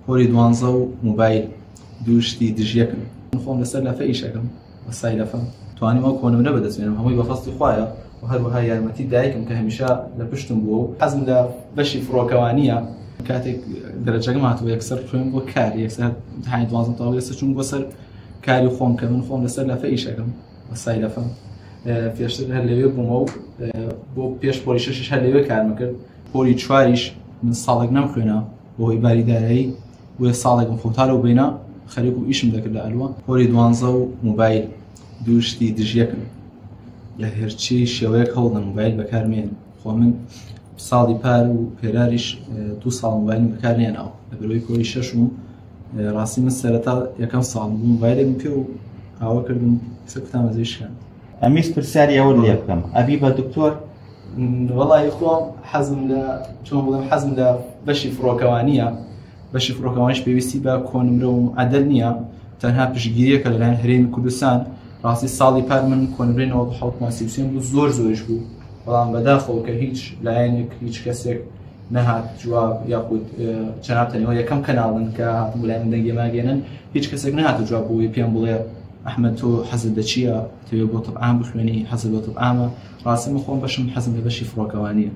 پۆلی دوانزە و موبایل دوو شتی دژیەکن. من خۆم لەسەر لەفە ئیش ئەکەم وەستای لەفەم توانیم ئەو کۆنمرە بەدەست بێنم هەمووی بە فەزڵی خوایە و هەروەها یارمەتی دایکم کە هەمیشە لە پشتم بووە و حەزم لە بەشی فڕۆکەوانیە کاتێک دەرەجەکەم هاتووە یەکسەر خوێن بۆ کار یەکسەر امتحانی دوانزەم تەواو یەکسەر چووم بۆ سەر کاری خۆم کە من خۆم لەسەر لەفە ئیش ئەکەم وەستای لەفەم پێشتر هەر لەوێ بوومە و بۆ پێش پۆلی شەشیش هەر لەوێ کارمە کرد پۆلی چواریش من ساڵێک نەمخوێنا بەهۆی باری دارایی بۆیە ساڵێکم خۆتا لەو بینە خەریک و ئیشم دەکرد لە ئەلوە. پۆلی دوانزە و موبایل دوو شتی دژیەکن لە هەرچی شێوەیەک هەوڵدەن موبایل بەکارمێن خۆ من ساڵی پار و پێراریش دوو ساڵ موبایلم بەکار نێناوە لەبەرەوەی پۆلی شەش و ڕاستی من سەرەتا یەکەم ساڵ بوو موبایلێکم پێ و ئاوە کردم سەر کوتامە زەوی شکاند. ئەمویست پرسیاری ئەوەت لێ بکەم ئەبی بە دکتۆر؟ وەڵی خۆم حەزم لە چۆن بڵێم حەزم لە بەشی فڕۆکەوانیە بەشی فڕۆکەوانیش پێویستی بە کۆنمرە و عەدەل نییە تەنها پشتگیریەکە لەلایەن هەرێمی کوردستان ڕاستی ساڵی پار من کۆنمرەی 97.33 بوو زۆر زۆریش بوو بەڵام بەداخەوە کە هیچ لایەنێک هیچ کەسێک نەهات جواب یاخود جەنابتان ئەوە یەکەم کەناڵن کە هاتن بۆ لای من دەنگی ماگەێنن هیچ کەسێک نەهاتە جواب بۆی پێم بڵێ ئەحمەد تۆ حەزت لە چییە تەوێ بۆ طب عام بخوێنی حەزت بۆ طب عامە ڕاستی من خۆم بەشم حەزم لە بەشی فڕۆکەوانیە.